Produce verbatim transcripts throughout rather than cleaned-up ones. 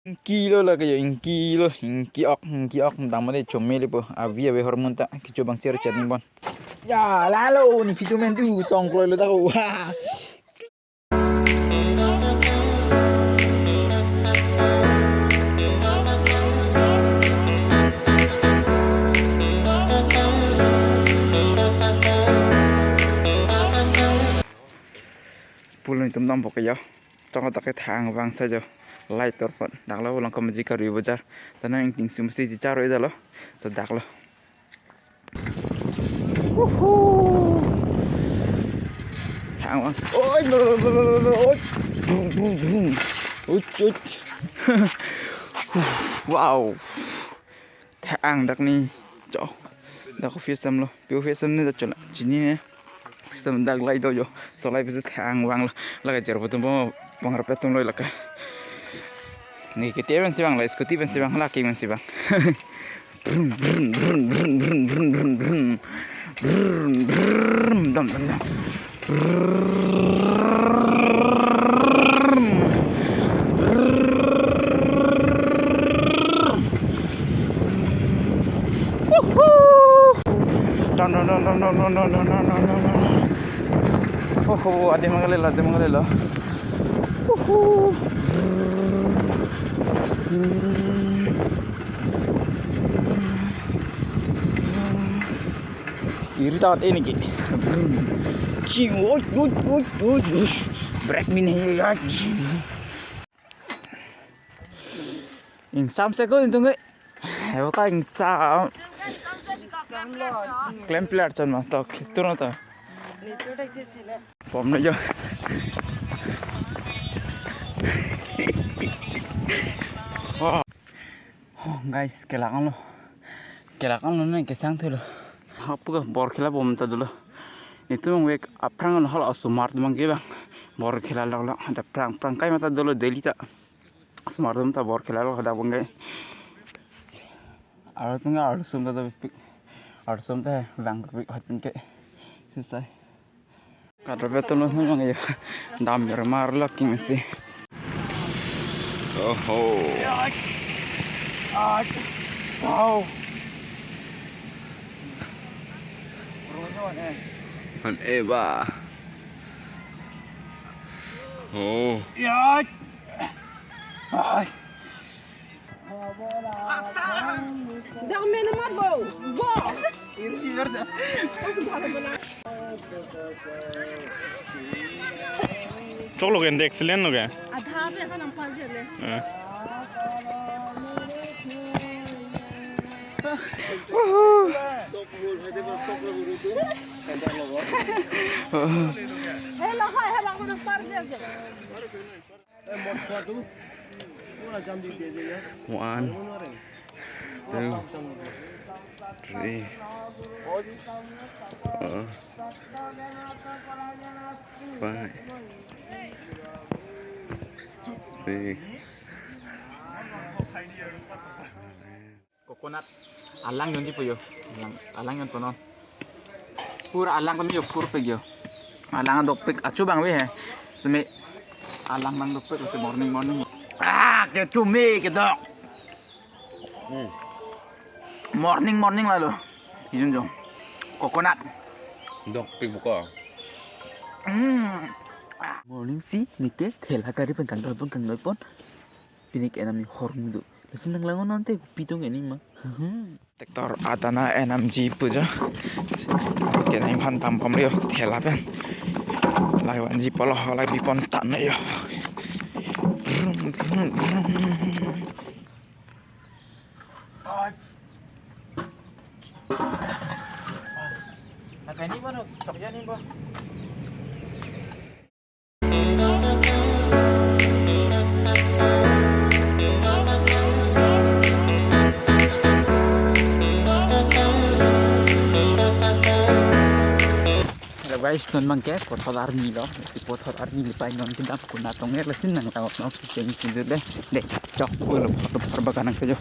Ingki lo lake jo, ingki lo, ingki ok, ingki ok, damde chomele po, avi ave hormon ta, kecho bang cher chat ning bon. Ya, lalo, ne phi tu men tu, tong kloi lo ta ko. Pulo netum dam pok ke jo. Tong ta ke thang vang sa jo. Light tor pon. Dak lo Langkamaji Karbi Bazar. Tanang ingting sum si jichar oi dalo. So dak lo. Woohoo. Thang vang. Oi, oi, oi, oi, oi. Brum, brum, brum. Uch, uch. Wow. Thang dak ni. Cho. Dak office tam lo. Pi office tam ni dak chola. Chini ne. Office tam dak lai do jo. So lai pisi thang vang lo. Lake cher putum po. Bang rapet tum lo lake. Ne ke te pen si vang la. Scooty pen si vang la. Ke pen si vang. Brum, brum, brum. Brum, brum, brum. Brum, brum, dam, dam, dam. Woohoo! Dun, dun, dun. Oho, ade mangalelo, ade mangalelo. Woohoo! Iri tawat ini ki. Ching, oi, oi, oi, oi, oi. Brake mine ya. Ingsam se ko intung ke. Ewa ka ingsam. Klem player chon ma tok. Turun to. Pom na jo. Wow. Oh, guys, kelak an lo. Kelak an lo ne kesang thulo. Hapu ka bor khela bom ta dolo. Netum vek aphrang an hal osomar tum ke bang. Bor khela lok lok. Ada phrang phrang kai mata dolo daily ta. Osomar tum ta bor khela lok ada bang ke. Aro tum arlo sum ta pik. Arlo sum ta bang pik hot pin ke. Susai. Kadro betul lo nang ya. Dam bermar lok king si. Oho. Wow. Han eba. Oh. Dak mena mat bo. Bo. Choklo ke, excellent lo ke. Adha pe kan ampal jele. Eh. Hello, hi, hello, ampal jele. One, two, three, four, five, six. Coconut alang jonji po jo. Alang, alang jon po non. Pura alang kami jo, pur pik jo. Alang dokpik achu bang ave he. Seme alang nang dokpik si morning morning. Ah, kecho me kedok. Hmm. Morning morning lalo. Ijun jong. Coconut. Dokpik buka. Hmm. Ah. Morning si neke thela gari pen kangdoi pon, kangdoi pon. Pini ke enam ni hormu do. Lasi nang langon nonte kopi tong ini ma. Hmm. Tractor adana enam ji puja. Ke nang phan tam pam rio thela pen. Lai vanji polo lai bipon tan yo. Nak ini baru sok ya nih, Bang. Hello guys, non bang ke pothor arni lo, si pothor arni le pai non kedam kona tong er lasin nang tangok no kecheng kejut le, de chok pulo pothor bagan nang kejo,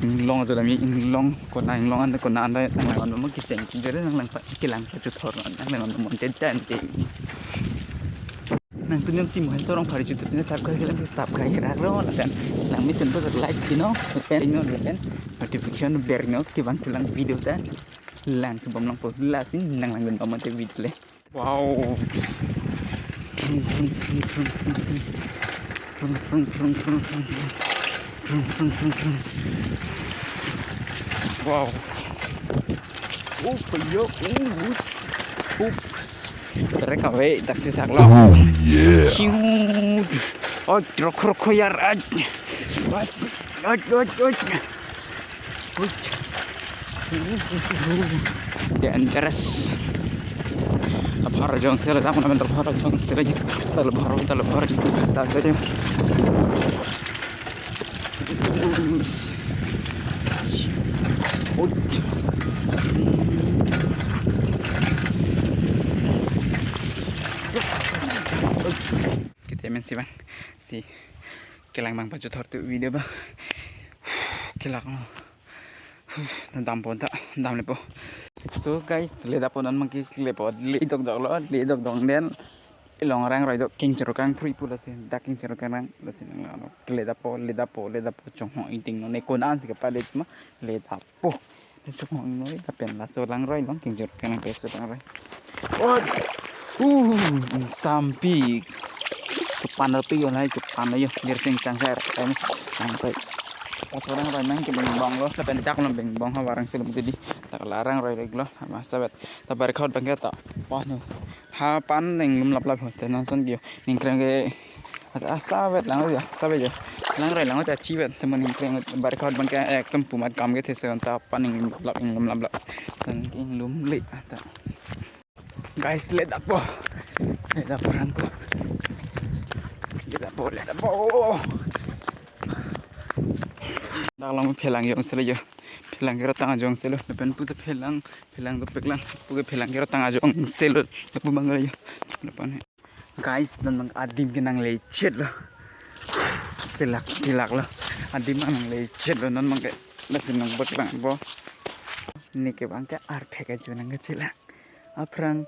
inglong ajo dami inglong kona inglong anda kona anda nang lang no kecheng kejut le nang lang pa kelang kejo thor nang lang no monte dante. Nangtum jongsi Mohen Sorong Phari YouTube channel subscribe kelang, subscribe raklo, lapen langmesen pen like pinon, lapen ino lapen notification bell no, kevang thulang video ta lang kebom nangpo, lasi nang langdun om ante video le. Wow. Wow. Oh, payo, oh, oh. Rek ave, daksi saklo. Oh, yeah. Chiu. Oi, rokho, rokho, yar, ai. Oi, oi, oi, oi. Oi. Dangerous. Labhar jongsi le, tamo namen labhar jongsi le. Labhar, labhar jongsi le. Kita mensi bang, si kelang bang pajuthor tu video bang. Kelak no. Dampo ta, damlepo. So guys, le dampo, non abangke lepo, le dokdok lo, le dokdok den. Ilong arang roi do, kengchero kang phrui pu lasi, dak kengchero kang rang, lasi nang lo. Le dampo, le dampo, le dampo, chonghong ingting non, ne konat si kepale ma, le dampo. Chonghong ingno, lapen laso langroi along, kengchero kang rang peso langroi. Oh, uh, sampik. Chupan lo pi yo nai, chupan lo yo, dir sing sang sai rak, kami, sampai. Laso langroi nang ke beng bong lo, lapen dak lo beng bong ha, warang silum tu di, dak la langroi roi lo, ama savet, ta bar khot bang ke ta, wah no. Ha pan ning lum lap lap ho, te non son kio. Ning kreng ke asa vet lang ya, sa vet ya. Langroi lang ta chi vet, te mon ning kreng bar khot bang ke ek tem pumat kam ke the se ta pan ning lap ning lum lap lap. Tan ning lum le ta. Guys, le dampo. Le dampo rangko. Le dampo, le dampo. Dak lang phelang jongsi le yo. Phelang kero tang jongsi lo. Lapen pu ta phelang, phelang dopik lang. Pu ke phelang kero tang jongsi lo. Lapu bang yo. Lapan. Guys, non abang adim ke nang lechet lo. Kelak, kelak lo. Adim nang lechet lo, non abangke. Lasi nang bek lang bo. Ne ke abangke arphek ajo nang kechelak. Aphrang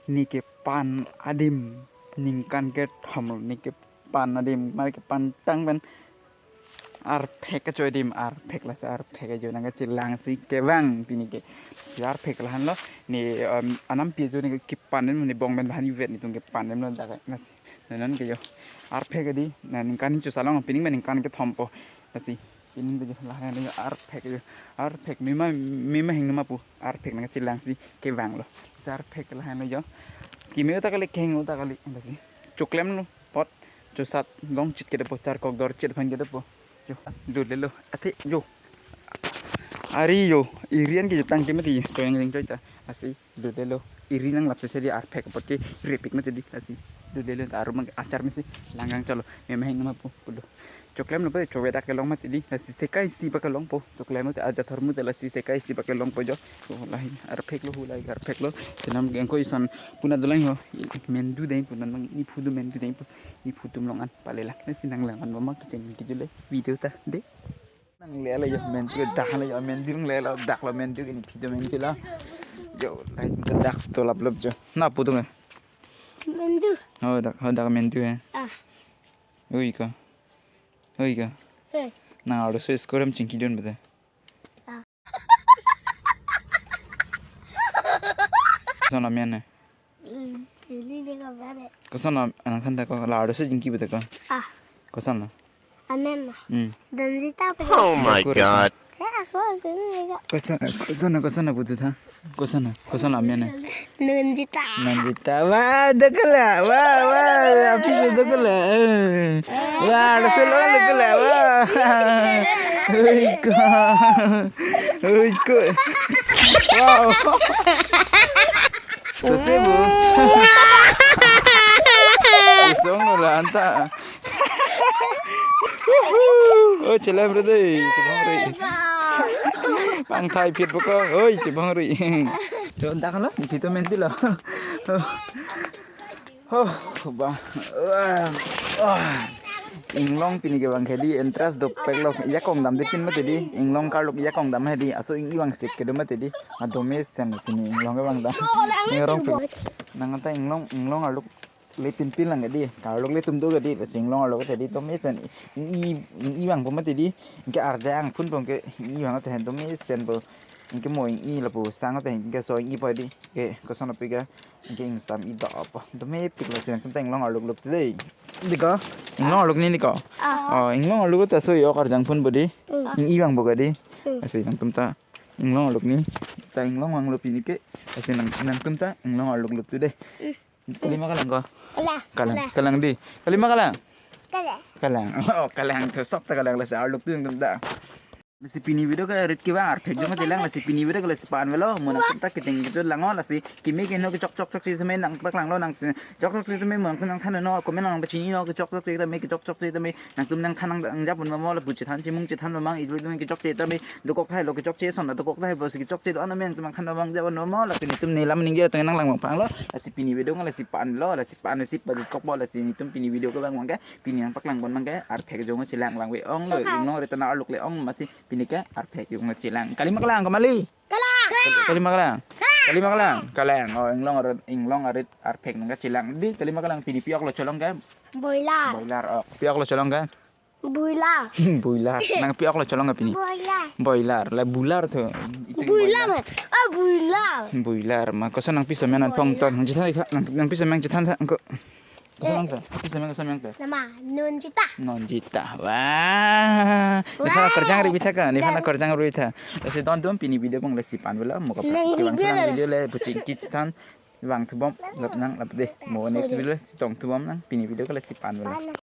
ne ke pan adim. Ningkan kethom lo ne ke pan adim. Mari ke pantang pen arphek ajo adim, arphek, lasi arphek ajo nang kachelang si kevang pini ke. Si arphek lahan lo, ne, em, anam pi ajo ne kepan adim, ne bong pen bahan ivet netum kepan adim lo dak, lasi. Nanan ke yo. Arphek adi, na ningkan chosalong, pini ma ningkan kethom po. Lasi, pini ke yo, lahan yo arphek yo. Arphek, mema, mema hing nama pu. Arphek nang kachelang si kevang lo. Si arphek lahan lo yo. Keme uta kali, keheng uta kali, lasi. Choklem lo. Pot, chosat, longchit kedepo, charkok dorchit aphan kedepo. Yo, lulelo, ate, yo. Ari yo, irian ke yo tang ke mati, koyang ring choita. Lasi, lulelo, iri nang lapse se di arphek apot ke, repik mati di, lasi. Lulelo, ta arum achar mesi, langgang chalo, mema hing nama pu, pulo. Choklem lo pati, chovedak kelong mati di, lasi sekai isi bak kelongpo. Choklem lo ta ajathor mu ta lasi sekai isi bak kelongpo jo. So, lahi, arphek lo, hu lahi, arphek lo. Senam gengko isan puna dolang ho, mendu dei puna nang ni phudu mendu dei pu. Ni phutum long an pale lang. Nasi nang lang an mama kitchen kijule video ta de. Nang le le yo mentu dak le yo mentu le lo dak lo mentu ini video mentu la. Yo, lain ke dak sto lap lap jo. Na phutum eh. Mendu. Oh, dak, oh, dak mentu eh. Ah. Ui ka. Ui ka. Eh. Na aro so score am chingki dun bete. Ah. Koson amian ne? Mm, sili de ko bade. Koson am anak kan ta ko la aro so chingki bete ko. Ah. Koson lo? Amen ma. Hmm. Danjita pe. Oh my God. Eh, ako, ako, ako. Koson, koson, koson putu tha. Koson, koson amian ne? Nanjita. Nanjita. Wah, dekela. Wah, wah, apis dekela. Eh. Wah, ada solo dekela. Wah. Ui ko. Ui ko. Wow. Sose bu. Isong lo la anta. Oh, chelem re dei, chebong re. Pangthai phit bokong. Oi, chebong re. Chon dak lo, ni phi to menti lo. Oh, ba. Wah. Wah. Inglong pini ke bang khedi entrance dopek lo. Yakong dam de pin mati di. Inglong karluk yakong dam hedi. Aso ing iwang sik kedo mati di. Adome sen pini inglong ke bang dam. Ni rong pin. Nang anta inglong, inglong arluk. Le pinpin lang kadi, karluk le tum do kadi, lasi inglong arluk ta di tum mesen, i, i vangpo mati di, anke arjang phun pon ke, i vang ta hen tum mesen po, anke mo i lapu sang ta anke so i po di, ke koson api ga, anke ingsam i do po, tum mepik lasi nangtum ta inglong arluk luk dei. Di ko, inglong arluk ni di ko. Ah. Oh, inglong arluk ta so yok arjang phun po di, Hmm. i vangpo kadi, Hmm. lasi nangtum ta inglong arluk ni, ta inglong vanglo pini ke, lasi nang, nangtum ta inglong arluk luk tu dei. Hmm. Kalima kalang ko? Kalang. Kalang. Kalang. Kalang di. Kalima kalang? Kalang. Kalang. Oh, kalang tu sok ta kalang, lasi arluk tu nangtum ta. Lasi pini video ke rit kevang arphek jong chelang, lasi pini video ke lasi pan velo, mo nangtum ta kiting kitu lang o, lasi kimi ke no kechok chok chok si seme nangpaklanglo nang chok chok si seme mo nangtum nangthan no, comment lang pachini no kechok chok si seme kechok chok si seme nangtum nangthan nang jap mo mo lapu chethan chimung chethan mang idu idu kechok si seme dokok thai lo kechokche son dokok thai pusi kechokche do-an amen tum nangthan abang jap no mo, lasi netum ne lam ningje tong nanglang abang panglo, lasi pini video nang lasi pan lo, lasi pan lasi pa dokok po, lasi netum pini video kevang abang ke, pini nangpaklang pon abang ke, arphek jong chelang lang ve ong lo, So, guys. Inglong rit ta arluk le ong masi pini ke arphek jong chelang. Kalima kalang ko mali? Kalang. Kalima kalang. Kalima kalang. Kalang. Oh, inglong arit, inglong arit arphek nang chelang. Di kalima kalang pini pi ok lo cholong ke? Boiler. Boiler. Oh, pi ok lo cholong ke? Boiler. Boiler. Nang pi ok lo cholong ke pini? Boiler. Boiler. La bular tu. Itu Boiler. Boiler. Ah, boiler. Boiler. Ma koson nangpi semen an Boiler. Pong ton. Nang chethan ikha, nang, nangpi semen chethan tha, angko. Koson nang tha. Pi semen koson nang tha. Nama, Nonjita. Nonjita. Wah. Wah. Ni fana kerjang ri bitha ka. Ni fana Dan kerjang ri bitha. Lasi don dum pini video abang lasi pan velo. Mo ka Nang kevang video. Video le buching kit chethan. Vang thubom lap nang lap dei. Mo next video le tong thubom nang pini video ke lasi pan velo. Pan.